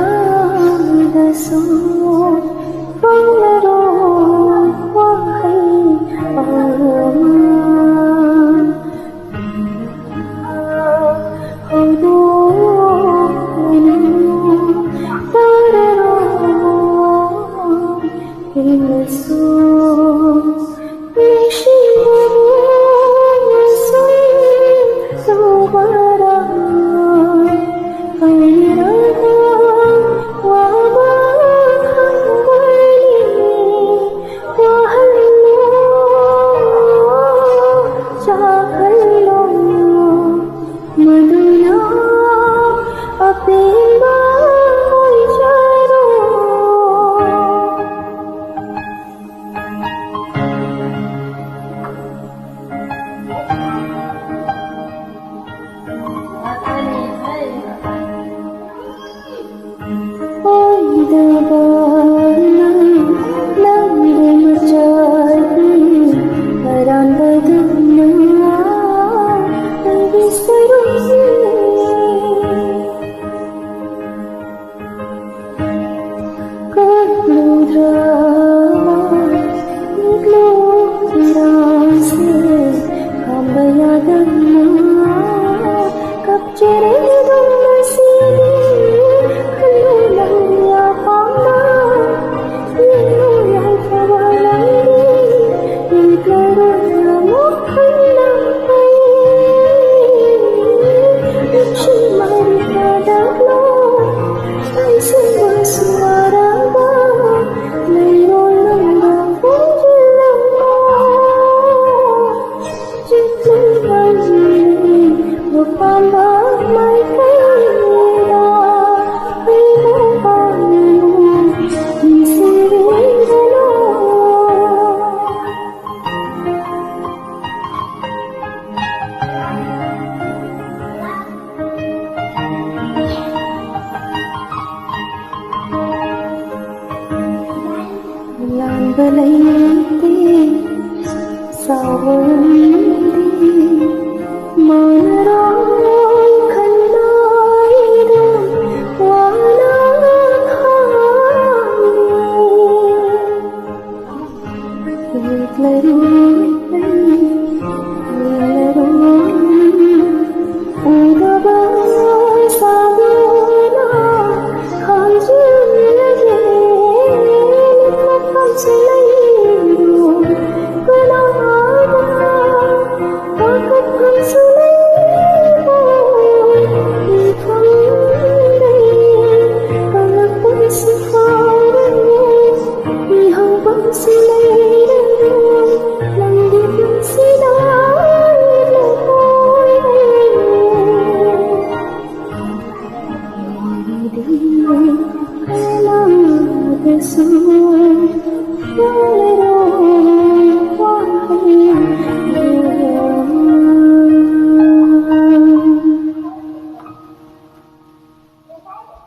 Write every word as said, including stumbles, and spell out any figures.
ꯀꯅꯥꯗꯁꯨ ꯐꯪꯂꯔꯣꯏ ꯋꯥꯍꯩ ꯑꯃ꯫ ꯍꯧꯗꯣꯛꯂꯅꯨ, ꯇꯥꯔꯔꯣꯏ ꯍꯤꯡꯂꯁꯨ꯫ ꯅꯨꯡꯁꯤꯕꯕꯨ ꯁꯨꯝ ꯇꯧꯕꯔꯥ? ꯍꯥꯏꯔꯒ ꯋꯥꯕ ꯈꯪꯕꯅꯤ꯫ ꯋꯥꯍꯜꯂꯣ, ꯆꯥꯛꯍꯜꯂꯣ, ꯃꯗꯨꯅ ꯑꯄꯦꯟꯕ ꯑꯣꯏꯖꯔꯣ꯫ ꯑꯣꯏꯗꯕ ꯅꯪ, ꯅꯪꯕꯨ ꯃꯆꯥꯒꯤ ꯑꯔꯥꯟꯕꯗꯧꯅ ꯅꯪꯒꯤ ꯁꯔꯨꯛꯁꯦ꯫ ꯀꯞꯂꯨꯗ꯭ꯔꯥ, ꯃꯤꯠꯂꯨ ꯐꯤꯔꯥꯜꯁꯦ ꯈꯥꯝꯕ ꯌꯥꯗꯅ ꯀꯞꯆꯔꯦ ꯑꯗꯨꯝ ꯉꯁꯤꯗꯤ꯫ ꯈꯜꯂꯨ ꯅꯪꯒꯤ ꯑꯄꯥꯝꯕ, ꯌꯦꯡꯂꯨ ꯌꯥꯏꯐꯕ ꯂꯝꯕꯤ, ꯃꯤꯠꯂꯔꯣꯏ ꯑꯃꯨꯛ ꯍꯟꯅ ꯑꯩ꯫ ꯅꯨꯡꯁꯤ ꯃꯔꯤ ꯊꯥꯗꯣꯛꯂꯣ, ꯑꯩ ꯁꯤꯕꯁꯨ ꯋꯥꯔꯕ, ꯂꯩꯔꯣꯜ ꯅꯪꯒ ꯈꯣꯡꯖꯤꯜꯂꯝꯃꯣ꯫ ꯆꯤꯛꯂꯤꯕ ꯂꯨꯄꯥꯝꯕ ꯃꯥꯏꯀꯩꯗ ꯑꯩꯕꯨ ꯄꯥꯡꯂꯨ, ꯅꯨꯡꯁꯤꯕꯤꯒꯅꯨ꯫ ꯂꯥꯟꯕ ꯂꯩꯇꯦ, ꯁꯥꯎꯕ ꯉꯝꯗꯦ, ꯃꯥꯟꯅꯔꯣꯏ ꯈꯟ